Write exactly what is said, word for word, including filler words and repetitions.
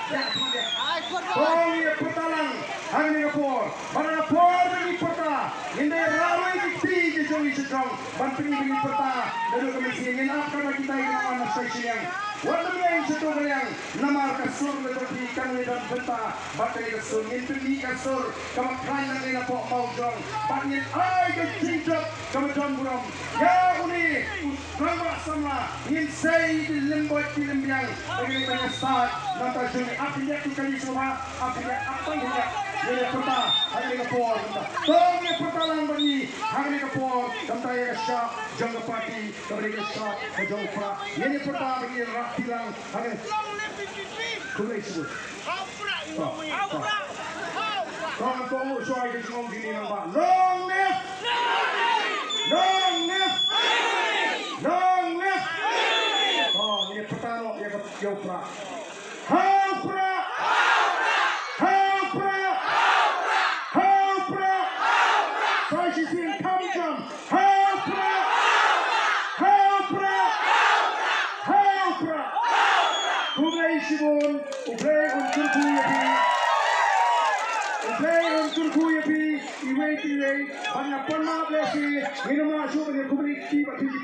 To ngin ïa pyrta lang ha kane ka por. Bad ha ka por ba ngin pyrta, ngin da rah wei ki kti ki jong ngi sha jrong ban pyni ba ngin pyrta naduh ka mynsiem. Ngin ap katba kita ki nongwan na shai shiliang. Wat lem ïeng sha to ka liang, namar ka sur ka jong phi kan ïa don bynta bad kane ka sur. Ngin pynmih ka sur kaba khlaiñ na kane napoh mawjong bad ngin ai ka jingjop kaba don burom ïa une u rangbah samla. Ngin sei ki lymboit ki lymbiang ba ngin ïa sah. Nangta jong ngi ap khyndiat tu kali shuwa, ap khyndiat, ap tang khyndiat. Ngin ïa pyrta ha kane ka por kumta. To ngin ïa pyrta lang bad ngi ha kane ka por kumta ïa ka shap jong ka party, kaba dei ka shap ka jong u Prah. Ngin ïa pyrta bad ngi ïa rah kti lang ha kane. Khublei shibun. To, to. To, to, shuwa ïa ka jingong jingim nang ba. Long live! Long live! Long live! To, ngin ïa pyrta noh ïa ka, ïa u Prah. Ha u Prah! Ha u Prah! Ha u Prah! Sa shisien kham jam. Ha u Prah! Ha u Prah! Ha u Prah! Khublei shibun, U Blei un kyrkhu ïa phi. U Blei un kyrkhu ïa phi iwei pa iwei. Ban ïa pan map lehse, ngin ym lah shuh ban ïa khublei kti bad phi.